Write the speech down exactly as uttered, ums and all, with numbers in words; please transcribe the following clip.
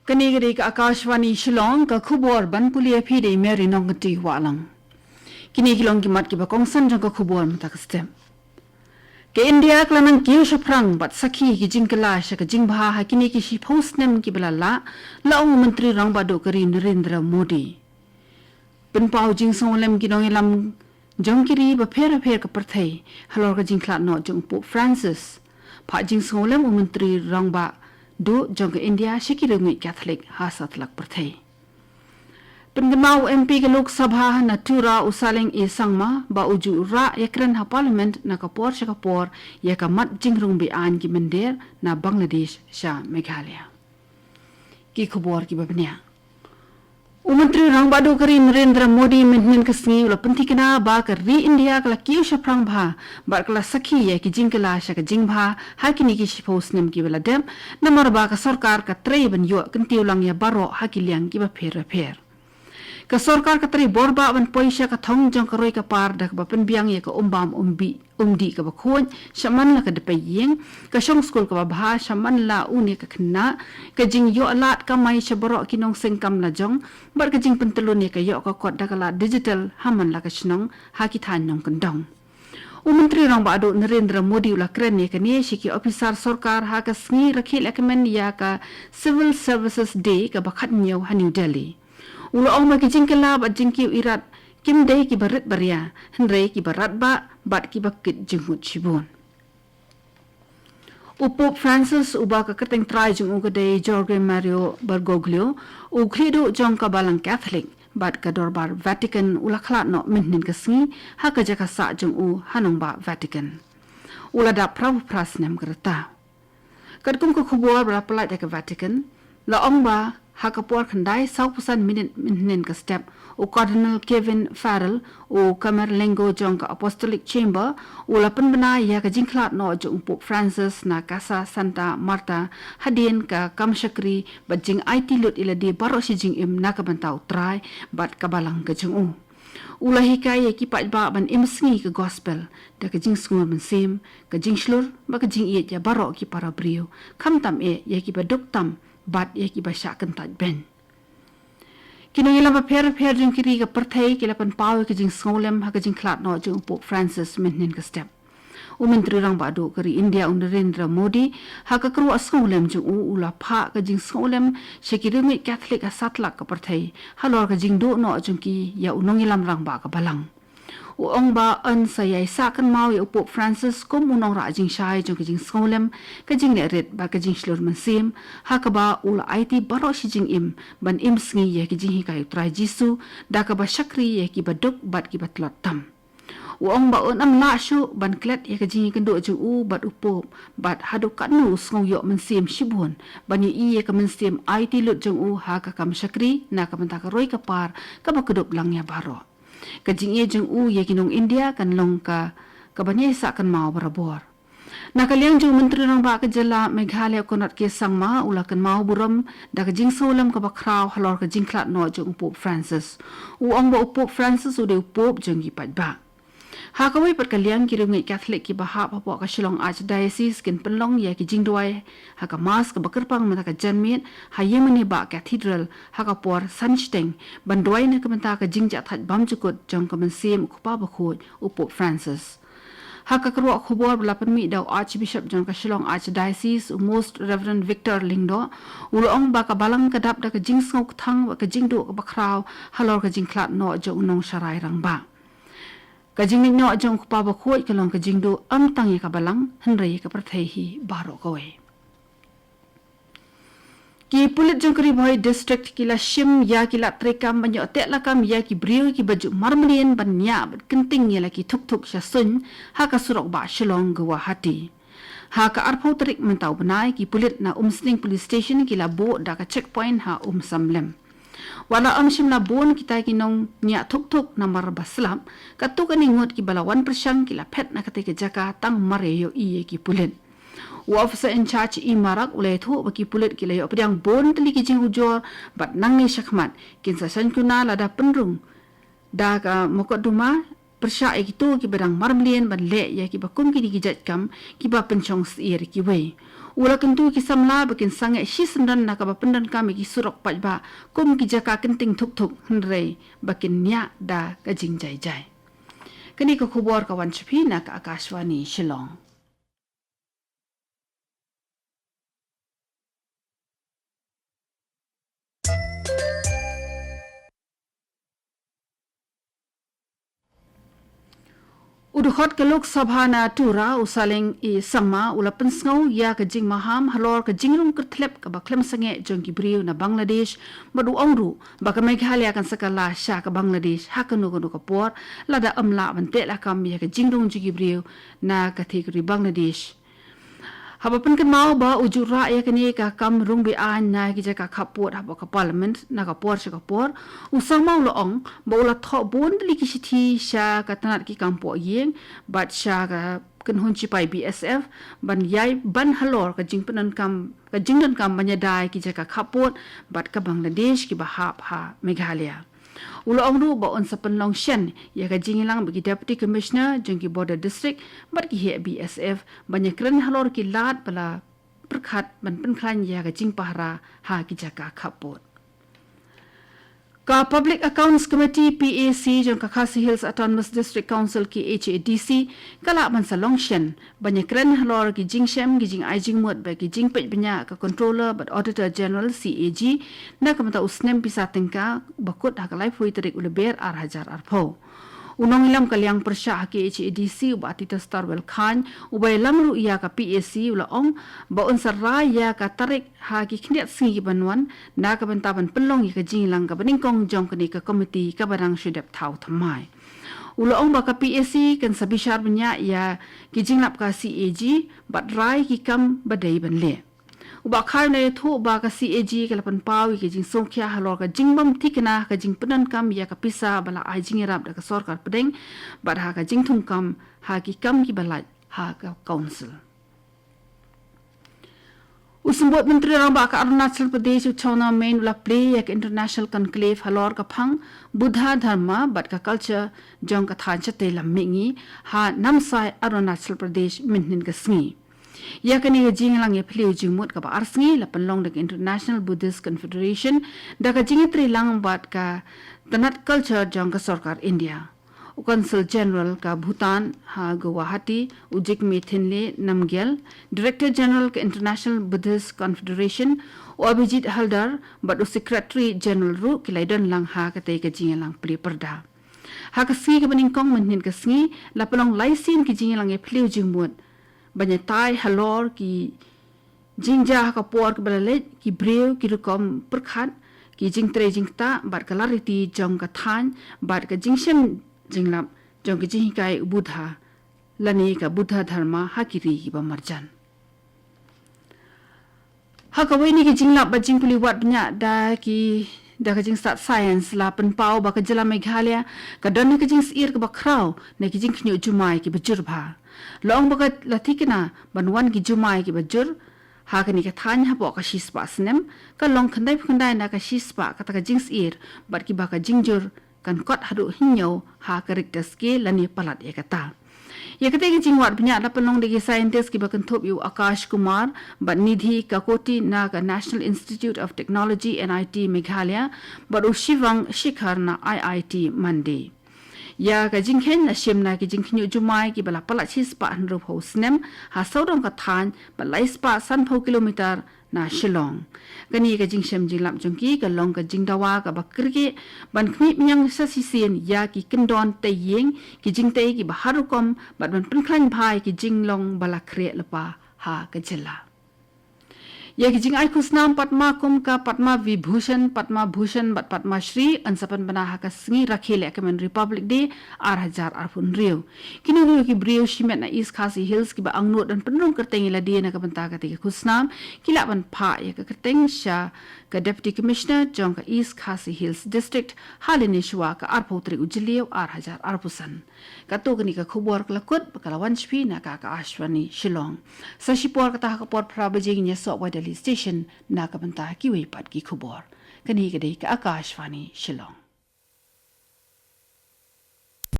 Kane ka dei ka Akashvani Shillong, ka khubor ban pule ïa phi da i Mary Nongkynrih Wahlang. Kine ki long ki mat kiba kongsan jong ka khubor mynta ka step. Ka India ka la nang kiew shaphrang bad sakhi ki jingkylla sha ka jingbha ha kine ki shiphew snem kiba la lah, la ong u Myntri Rangbah Duh ka ri Narendra Modi. Pynpaw jingsngewlem ki nongïalam jong ki ri bapher bapher ka pyrthei halor ka jingkhlad noh jong u Pope Francis. Phah jingsngewlem u Myntri Rangbah Duh jong ka India sha ki riewngeit Katholik ha satlak pyrthei. Pynkynmaw u M P ka Lok Sabha na Tura u Saleng A Sangma ba u ju rah ïakren ha Parliament na ka por sha ka por ïa ka mat jingrung be-aiñ ki mynder na Bangladesh sha Meghalaya. Ki khubor kiba bniah. U Myntri Rangbah Duh ka ri Narendra Modi mynhynnin ka sngi u la pynthikna ba ka ri India ka la kiew shaphrang bha bad ka la sakhi ïa ki jingkylla sha ka jingbha ha kine ki shiphew snem kiba la dep, namar ba ka sorkar ka trei ban ïoh kyntiew lang ïa baroh ha ki liang kiba pher bapher. Ka sorkar ka trei bor bha ban poi sha ka thong jong ka roi ka par da kaba pynbiang ïa ka um bam um dih, um dih kaba khuid, sha man la ka dpei ïing, ka shong skul kaba bha sha man la une ka khynnah, ka jingïoh lad kamai sha baroh ki nongseng kam lajong, bad ka jingpyntyllun ïa ka ïoh ka kot da ka lad digital ha man la ka shnong, ha ki thaiñ nongkyndong. U Myntri Rangbah Duh Narendra Modi u la kren ïa kane sha ki ophisar sorkar ha ka sngi rakhe lehkmen ïa ka Civil Services Day kaba khathynñiew ha New Delhi. U la ong ba ki jingkylla bad jingkiew irat kim dei kiba rit baria, hynrei kiba radbah bad kiba kit jingmut shibun. U Pope Francis, uba ka kyrteng trai jong u ka dei Jorge Mario Bergoglio, u khlieh duh jong ka Balang Katholik bad ka Dorbar Vatican, u la khlad noh mynhynnin ka sngi ha ka jaka sah jong u ha nongbah Vatican. U la dap phra phew phra snem ka rta. Katkum ka khubor ba la pyllait da ka Vatican, la ong ba ha ka por khyndai saw phew san minit mynhynnin ka step, u Cardinal Kevin Farrell, u Camerlengo jong ka Apostolic Chamber, u la pynbna ïa ka jingkhlad noh jong u Pope Francis na Casa Santa Marta, hadien ka kam shakri bad jingaiti lut ïalade baroh shi jingim na ka bynta u Trai bad ka Balang ka jong u. U la hikai ïa ki paidbah ban im sngi ka gospel da ka jingsngur mynsiem, ka jingshlur bad ka jingïeit ïa baroh ki para briew, khamtam eh ïa kiba duk tam bad ïa kiba shah kyntait beiñ. Ki nongïalam bapher bapher jong ki ri ka pyrthei ki la pynpaw ïa ka jingsngewlem ha ka jingkhlad noh jong u Pope Francis mynhynnin ka step. U Myntri Rangbah Duh ka ri India u Narendra Modi, ha ka kyrwoh sngewlem jong u, u la phah ka jingsngewlem sha ki riewngeit Katholik ha satlak ka pyrthei halor ka jingduh noh jong ki ïa u nongïalam rangbah ka Balang. U ong ba yn sa ïai sah kynmaw ïa u Pope Francis kum u nongrah jingshai jong ka jingsngewlem, ka jingleh rit bad ka jingshlur mynsiem, ha kaba u la aiti baroh shi jingim ban im sngi ïa ki jinghikai u Trai Jisu, da kaba shakri ïa kiba duk bad kiba tlot tam. U ong ba un ym lah shuh ban klet ïa ka jingïakynduh jong u bad u Pope, bad haduh katno u sngew ïoh mynsiem shibun ban ïohi ïa ka mynsiem aiti lut jong u ha ka kam shakri na ka bynta ka roi ka par kaba kdup lang ïa baroh. Ka jingïeit jong u ïa ki nong India kan long ka, kaban ïai sah kynmaw barabor. Na ka liang jong u Myntri Rangbah ka jylla Meghalaya Conrad K Sangma, u la kynmaw burom da ka jingsngewlem kaba khraw halor ka jingkhlad noh jong u Pope Francis. U ong ba u Pope Francis u dei u Pope jong ki paidbah. Ha kawei pat ka liang, ki riewngeit Katholik kiba hap hapoh ka Shillong Archdiocese kin pynlong ïa ki jingduwai ha ka Mass kaba kyrpang mynta ka janmiet ha Ïingmane Bah Cathedral ha ka por san shiteng, ban duwai na ka bynta ka jingjahthait bymjukut jong ka mynsiem u Kpa Bakhuid u Pope Francis. Ha ka kyrwoh khubor ba la pynmih da u Archbishop jong ka Shillong Archdiocese, u Most Reverend Victor Lyngdoh, u la ong ba ka Balang ka dap da ka jingsngewkthang bad ka jingduh kaba khraw halor ka jingkhlad noh jong u nongsharai rangbah. Ka jingleit noh jong u Kpa Bakhuid ka long ka jingduh ym tang ïa ka Balang, hynrei ïa ka pyrthei hi baroh kawei. Ki pulit jong ka Ri Bhoi District ki la shim ïa ki lad treikam ban ïoh teh lakam ïa ki briew kiba ju marmlien ban ñiah bad kynting ïa la ki thuk thuk sha suiñ ha ka surok bah Shillong Guwahati. Ha ka arphew tarik mynta u bnai, ki pulit na Umsning Police Station ki la buh da ka checkpoint ha Umsamlem. Wat la ym shym la bun kita ki nongñiah thuk thuk namar ba slap, katto katne ngut kiba la wan pyrshang ki la phet na katei ka jaka tang mar ïa ïohi ïa ki pulit. U Officer in Charge E Marak u la ïathuh ba ki pulit ki la ïoh pdiang bun tylli ki jingujor bad nangne shakhmat kin sa shongkun lada pynrung da ka mokotduma pyrshah ïa kito kiba dang marmlien ban leh ïa kiba kum kine ki jait kam kiba pynshong syier ïa kiwei. U la kyntu ïa ki samla ba kin sangeh shisyndon na kaba pyndonkam ïa ki surok paidbah kum ki jaka kynting thuk thuk, hynrei ba kin ñiah da ka jingjaijai. Kane ka khubor ka wan sha phi na ka Akashvani Shillong. U dkhot ka Lok Sabha na Tura, u Saleng A Sangma, u la pynsngew ïa ka jingmaham halor ka jingrung kyrthlep kaba khlem sangeh jong ki briew na Bangladesh, bad u ong ruh ba ka Meghalaya kan sa kylla sha ka Bangladesh ha kano kano ka por, lada ym lah ban teh lakam ïa ka jingrung jong ki briew na ka thikri Bangladesh. Haba pynkynmaw ba u ju rah ïa kane ka kam rung be-aiñ na ki jaka khappud hapoh ka Parliament na ka por sha ka por, u Sangma u la ong ba u la thoh bun tylli ki shithi sha ka tnat ki kam pohïing bad sha ka kynhun shipai B S F ban ïai ban halor ka jingpyndonkam, ka jingdonkam ban ïada ïa ki jaka khappud bad ka Bangladesh kiba hap ha Meghalaya. U la ong ruh ba un sa pynlong shen ïa ka jingïalang bad ki Deputy Commissioner jong ki Border District bad ki heh B S F ban ïakren halor ki lad ba la pyrkhat ban pynkhlaiñ ïa ka jingpahara ha ki jaka khappud. Ka Public Accounts Committee, P A C, jong ka Khasi Hills Autonomous District Council, K H A D C, ka lah ban sa long shen ban ïakren halor ki jingshem, ki jingai jingmut bad ki jingpeit bniah ka Controller bad Auditor General, C A G, na ka bynta u snem pisa tyngka ba kut ha ka laiphew tarik u Lber ar hajar arphew. U nongïalam ka liang pyrshah ha K H A D C, u Bah Titus Tarwel Chyne, uba ïalam ruh ïa ka P A C, u la ong ba un sa rai ïa ka tarik ha ki khyndiat sngi kiban wan na ka bynta ban pynlong ïa ka jingïalang kaba nyngkong jong kane ka komiti kaba dang shu dep thaw thymmai. U la ong ba ka P A C kan sa bishar bniah ïa ki jinglap ka C A G bad rai ki kam ba dei ban leh. U Bah Chyne u la ïathuh ba ka C A G ka la pynpaw ïa ki jingsngewkhia halor ka jingbym thikna ka jingpyndonkam ïa ka pisa ba la ai jingïarap da ka sorkar pdeng bad ha ka jingthungkam ha ki kam kiba lait ha ka Council. U Symbud Myntri Rangbah ka Arunachal Pradesh, u Chowna Mein, u la plie ïa ka International Conclave halor ka phang Buddha, Dharma bad ka culture jong ka thaiñ shatei lam mihngi ha Namsai, Arunachal Pradesh, mynhynnin ka sngi. Ïa kane ka jingïalang ïaphylliew jingmut kaba ar sngi la pynlong da ka International Buddhist Confederation da ka jingïatreilang bad ka tnat culture jong ka sorkar India. U Consul General ka Bhutan ha Guwahati, u Jigme Thinley Namgyel, Director General ka International Buddhist Confederation, u Abhijit Haldar, bad u Secretary General ruh ki la ïadon lang ha katei ka jingïalang plie pyrda. Ha ka sngi kaba nyngkong mynhynnin ka sngi la pynlong lai sien ki jingïalang ïaphylliew jingmut ban ïatai halor ki jingjia ha ka por kaba la leit, ki briew, ki rukom pyrkhat, ki jingtrei jingktah bad ka lariti jong ka thaiñ bad ka jingshem jinglap jong ka jinghikai u Buddha lane ka Buddha Dharma ha ki ri kiba marjan. Ha kawei na ki jinglap bad jingpule wad bniah da ki, da ka jingstad science, la pynpaw ba ka jylla Meghalaya ka don ha ka jingsyier kaba khraw na ki jingkhynñiuh jumai kiba jur bha. La ong ba ka la thikna ban wan ki jumai kiba jur ha kane ka thaiñ hapoh ka shispah snem, ka long khyndaiphew khyndai na ka shispah kata ka jingsyier, bad kiba ka jingjur kan kot haduh hynñiew ha ka Richter scale lane palat ïa kata. Ïa katei ka jingwad bniah la pynlong da ki scientist kiba kynthup ïa u Akash Kumar bad Nidhi Kakoti na ka National Institute of Technology, N I T, Meghalaya, bad u Shivang Shikhar na I I T Mandi. Ïa ka jingkheiñ la shim na ki jingkhynñiuh jumai kiba la palat shispah hynriewphew snem ha sawdong ka thaiñ bad laispah sanphew kilometer na Shillong. Kane ka jingshem jinglap jong ki ka long ka jingdawa kaba kyrkieh ban khmih bniah sa shisien ïa ki kyndon tei ïing, ki jingtei kiba har rukom bad ban pynkhlaiñ bha ïa ki jinglong ba la khreh lypa ha ka jylla. Ïa ki jingai khusnam Padma kum ka Padma Vibhushan, Padma Bhushan bad Padma Shri yn sa pynbna ha ka sngi rakhe lehkmen Republic Day ar hajar arphew hynriew. Kine ruh ki briew shimet na East Khasi Hills kiba angnud ban pynrung kyrteng ïa lade na ka bynta katei ka khusnam ki lah ban phah ïa ka kyrteng sha ka Deputy Commissioner jong ka East Khasi Hills District ha lynne shuwa ka arphew tarik u Jylliew ar hajar arphew san. Katto katne ka khubor ka la kut, ba ka la wan sha phi na ka Akashvani Shillong. Sa shipor kata ha ka por phra baje ngin ïasoh bad Delhi Station na ka bynta kiwei pat ki khubor. Kane ka dei ka Akashvani Shillong.